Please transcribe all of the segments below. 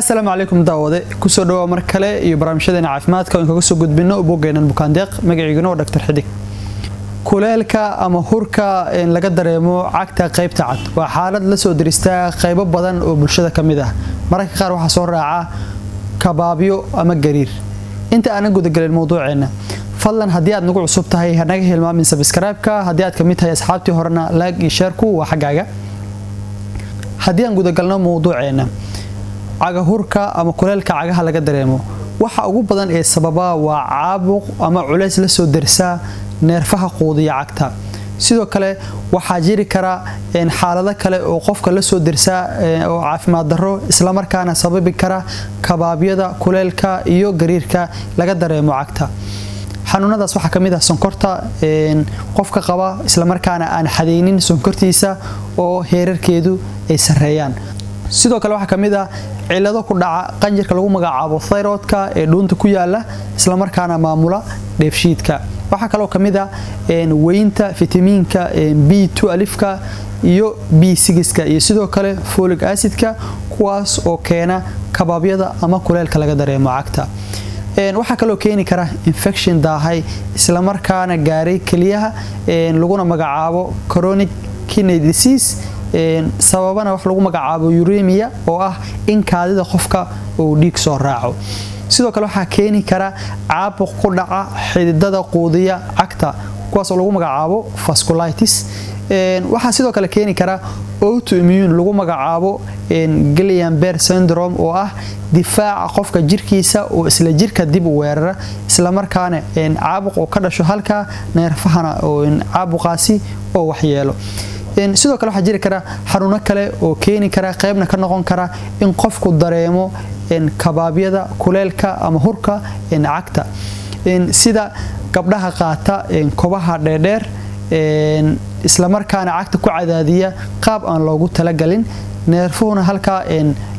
Asalaamu calaykum daawade, kusoo dhawaa mar kale iyo barnaamijyadeena caafimaadka oo kaga soo gudbino boggeenan Bukaandeeq. Magaciiguna waa Dr. Xidig. Kuleelka ama hurka laga dareemo cagta qaybta cad waa xaalad la soo deristaa qaybo badan oo bulshada ka mid ah. Mararka qaar waxaa soo raaca kabaabyo ama gariir. Inta aanan gudagelin mowduuceenna, fadlan haddii aad nagu cusub tahay hanaga hilmaamin subscribe-ka. Haddii aad kamid tahay asxaabtii horena, like iyo share-ku waa xaggaaga. Haddii aan gudagalno mowduuceenna, cagahurka ama kuleelka cagaha laga dareemo waxa ugu badan ee sababa waa caabuq ama culays la soo dersaa neerfaha quudiya cagta. Sidoo kale waxaa jiri kara xaalado kale oo qofka la soo dersaa oo caafimaad darro, islamarkaana sababi kara kabaabyada, kuleelka iyo gariirka laga dareemo cagta. Xanuunadaas waxaa kamid ah sonkorta qofka qaba, islamarkaana aan xadeynin sonkortiisa oo heerarkeedu ay sareeyaan. Sidoo kale waxaa kamid ah cilado ku dhaca qanjirka lagu magacaabo thyroidka ee dhuunta ku yaala, islamarkaana maamula dheefshiidka. Waxaa kaloo kamid ah weynta fitamiinka B12-ka iyo B6-ka iyo sidoo kale folic acidka, kuwaas oo keena kabaabyada ama kuleelka laga dareemo cagta. Waxaa kaloo keeni kara infection daahay, islamarkaana gaaray keliyaha, laguna magacaabo chronic kidney disease, sababana wax lagu magacaabo uremia oo ah in kaadida qofka uu dhiig soo raaco. Sidoo kale waxaa keeni kara caabuq ku dhaca xididada quudiya cagta, kuwaas oo lagu magacaabo vasculitis. Waxaa sidoo kale keeni kara autoimmune lagu magacaabo Guillain-Barré syndrome, oo ah difaaca qofka jirkiisa oo isla jirka dib u weerara, islamarkaana caabuq oo ka dhasho halka neerfahana oo caabuqaasi oo waxyeelo. Sidoo kale waxaa jiri kara xanuuno kale oo keeni kara, qaybna ka noqon kara in qofku dareemo kabaabyada, kuleelka ama hurka cagta, sida gabdhaha qaata kobaha dheerdheer, islamarkaana cagta ku cadaadiya qaab aan loogu talagalin, neerfuhuna halkaa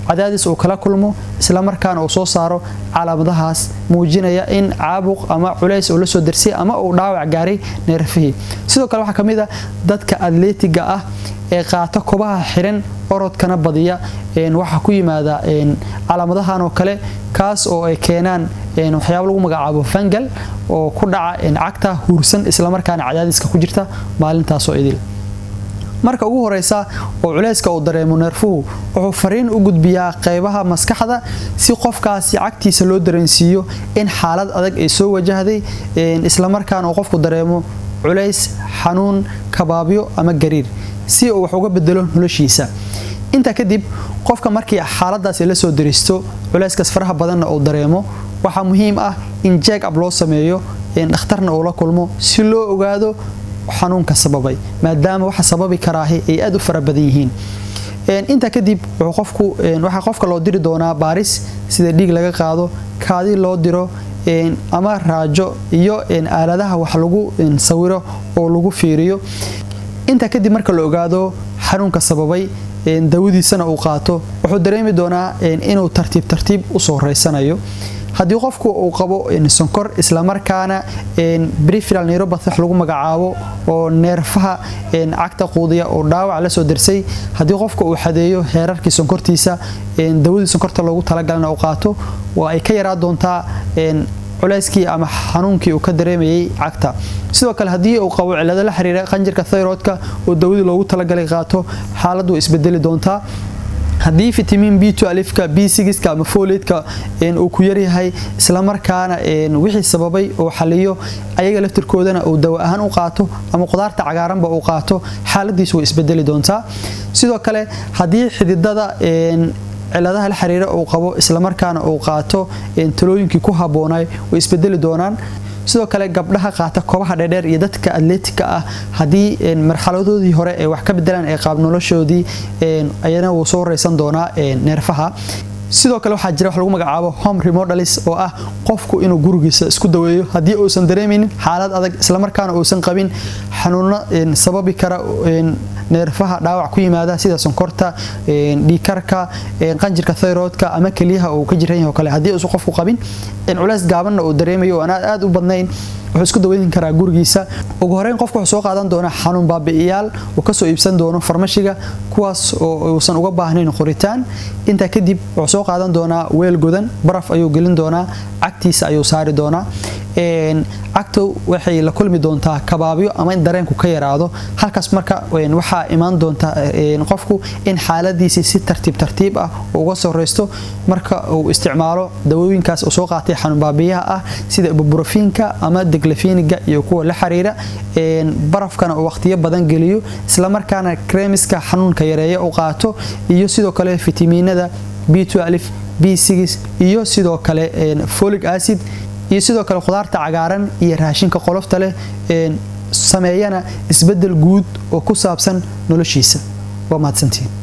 cadaadis uu kala kulmo, islamarkaana uu soo saaro calaamadahaas muujinaya in caabuq ama culays uu la soo darsay ama uu dhaawac gaaray neerfihii. Sidoo kale waxaa ka mid ah dadka athletic-ga ah ee qaata kobaha xiran, orodkana badiya. Waxaa ku yimaada calaamadahan oo kale, kaas oo ay keenaan waxyaabo lagu magacaabo fungal oo ku dhaca cagta huursan, islamarkaana cadaadiska ku jirta maalintaasoo idil. Marka ugu horeysa oo culayska uu dareemo neerfuhu, wuxuu fariin u gudbiyaa qaybaha maskaxda si qofkaasi cagtiisa loo dareensiiyo in xaalad adag ay soo wajahday, islamarkaana uu qofku dareemo culays, xanuun, kabaabyo ama gariir, si uu wax uga bedelo noloshiisa. Intaa kadib, qofka markii xaaladaasi la soo daristo, culayskaas faraha badanna uu dareemo, waxaa muhiim ah in check up loo sameeyo, dhakhtarna uu la kulmo si loo ogaado xanuunka sababay, maadaama waxa sababi karaahi ay aad u fara badan yihiin. Intaa kadib qofku waxaa qofka loo diri doonaa baaris, sida dhiig laga qaado, kaadi loo diro ama raajo iyo aaladaha wax lagu sawiro oo lagu fiiriyo. Intaa kadib, marka la ogaado xanuunka sababay, dawadiisana uu qaato, wuxuu dareemi doonaa inuu tartiib tartiib usoo reysanayo. Haddii qofku uu qabo sonkor, islamarkaana peripheral neuropathy wax lagu magacaabo oo neerfaha cagta quudiya oo dhaawac la soo darsay, haddii qofka uu xadeeyo heerarkii sonkortiisa, dawadii sonkorta loogu talagalana uu qaato, waa ay ka yaraa doontaa culayskii ama xanuunkii uu ka dareemayay cagta. Sidoo kale haddii uu qabo cilado la xiriira qanjirka thyroidka oo dawadii loogu talagalay qaato, xaaladdu way isbedeli doontaa. Haddii fitamiin B12-ka, B6-ka ama folate-ka uu ku yaryahay, islamarkaana wixii sababay uu xaliyo, ayaga laftirkoodana uu dawo ahaan u qaato ama qudaarta cagaaranba uu qaato, xaaladiisu way isbedeli doontaa. Sidoo kale haddii xididada ciladaha la xiriira uu qabo, islamarkaana uu qaato talooyinkii ku habboonay, way isbedeli doonaan. Sidoo kale gabdhaha qaata kobaha dheerdheer iyo dadka athletic-ga ah, haddii marxaladoodii hore ay wax ka bedelaan ee qaab noloshoodii, ayana wuu soo reysan doonaa neerfaha. Sidoo kale waxaa jira wax lagu magacaabo home remedies, oo ah qofku inuu gurigiisa isku daweeyo haddii uusan dareemaynin xaalad adag, islamarkaana uusan qabin xanuuno sababi kara neerfaha dhaawac ku yimaada, sida sonkorta, dhiigkarka, qanjirka thyroidka ama keliyaha uu ka jiran yahay oo kale. Haddii uusan qofku qabin, culays gaabanna uu dareemayo oo aan aad u badnayn, Wuxuu isku daweyn karaa gurigiisa. Ugu horeyn, qofku wuxuu soo qaadan doonaa xanuun baabi'iyaal uu kasoo iibsan doono farmashiga, kuwaas oo uusan uga baahnayn qoritaan. Intaa kadib wuxuu soo qaadan doonaa weel godan, baraf ayuu gelin doonaa, cagtiisa ayuu saari doonaa. Cagtu waxay la kulmi doontaa kabaabyo ama in dareenku ka yaraado halkaas. Marka waxaa imaan doonta qofku in xaaladiisii si tartiib tartiib ah uga soreysto marka uu isticmaalo dawooyinkaas uu soo qaatay xanuun baabiyaha ah, sida ibuprofen-ka ama diclofenac-ga iyo kuwa la xiriira, barafkana uu waqtiyo badan geliyo, islamarkaana kremiska xanuunka yareeya uu qaato, iyo sidoo kale fitamiinada B12, B6 iyo sidoo kale folic acid, iyo sidoo kale khudaarta cagaaran iyo raashinka qolofta leh, sameeyana isbedel guud oo ku saabsan noloshiisa. Waa mahadsantihiin.